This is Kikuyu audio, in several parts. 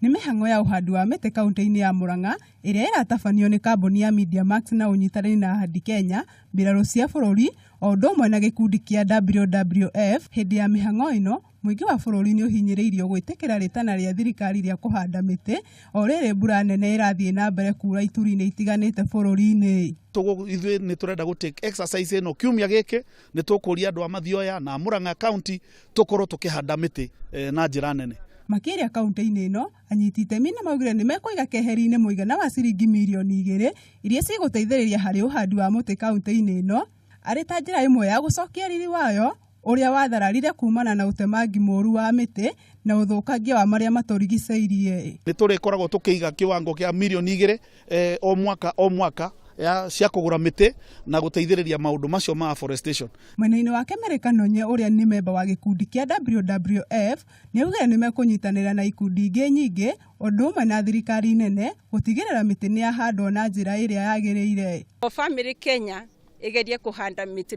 Nĩ mĩhang'o ya ũhandi wa mĩtĩ kauntĩ-inĩ ya Murang'a ĩrĩa ĩratabanio nĩ kambuni ya Media Max na ũnyitanĩri na Ahadi Kenya, mbirarũ cia bũrũri o ũndũ ũmwe na gĩkundi kĩa WWF. Hĩndĩ ya mĩhang'o ĩno, mũingĩ wa bũrũri nĩ ũhinyĩrĩirio gwĩtĩkĩra rĩtana rĩa thirikari rĩa kũhanda mĩtĩ o rĩrĩ mbura nene ĩrathiĩ na mbere kura ituri-inĩ itiganĩte bũrũri-inĩ. Ithuĩ nĩ tũrenda gũ take exercise ĩno kiumia gĩkĩ, nĩ tũkũria andũ a Mathioya na Murang'a County tũkorwo tũkĩhanda mĩtĩ na njĩra nene. Makĩria kaunti-inĩ ĩno, anyiti itemi nĩ maugire nĩ mekũiga keheri-inĩ mũigana wa ciringi mirioni 2 iria cigũteithĩrĩria harĩ ũhandi wa mũtĩ kaunti-inĩ ĩno arĩ ta njĩra ĩmwe ya gũcokia riri wayo ũrĩa wathararire kumana na ũtemangi mũru wa mĩtĩ na ũthũkangia wa marĩa matũrigicĩirie. Nĩ tũrĩkoragwo tũkĩiga kĩwango kĩa mirioni 2 o mwaka o mwaka ya cia kũgũra mĩtĩ na gũteithĩrĩria maũndũ macio ma afforestation. Mwena-inĩ wake Mary Kanonye ũrĩa nĩ memba wa gĩkundi kĩa WWF nĩ augire nĩ mekũnyitanĩra na ikundi ingĩ nyingĩ ũndũ ũmwe na thirikari nene gũtigĩrĩra mĩtĩ nĩ yahandwo na njĩra ĩrĩa yagĩrĩire. O family Kenya ĩgerie kũhanda mĩtĩ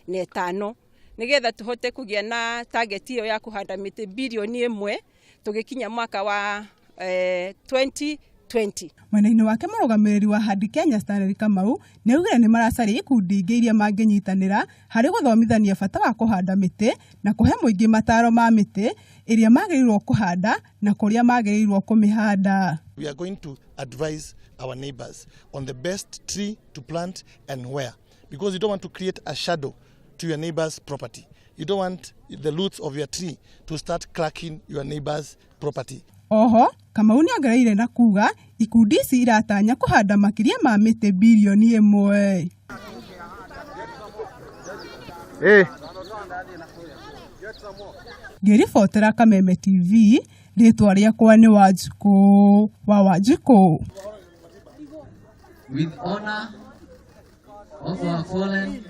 25 nĩgetha tũhote kũgĩa na target ĩyo ya kũhanda mĩtĩ birioni 1 tũgĩkinya mwaka wa 2020. Mwena-inĩ wake mũrũgamĩrĩri wa Handi Kenya Stanley Kamau nĩ augire nĩ maracaria ikundi ingĩ iria mangĩnyitanĩra harĩ gũthomithania bata wa kũhanda mĩtĩ na kũhe mũingĩ mataro ma mĩtĩ ĩrĩa magĩrĩirwo kũhanda na kũrĩa magĩrĩirwo kũmĩhanda. We are going to advise our neighbors on the best tree to plant and where, because you don't want to create a shadow to your neighbor's property. You don't want the roots of your tree to start cracking your neighbor's property. Oho, Kamau nĩ ongereire na kuga ikundi ici iratanya kũhanda makĩria ma mĩtĩ birioni 1. Ngĩribotera Kameme TV, rĩtwa rĩakwa nĩ Wanjikũ wa Wanjikũ. With honor of our fallen.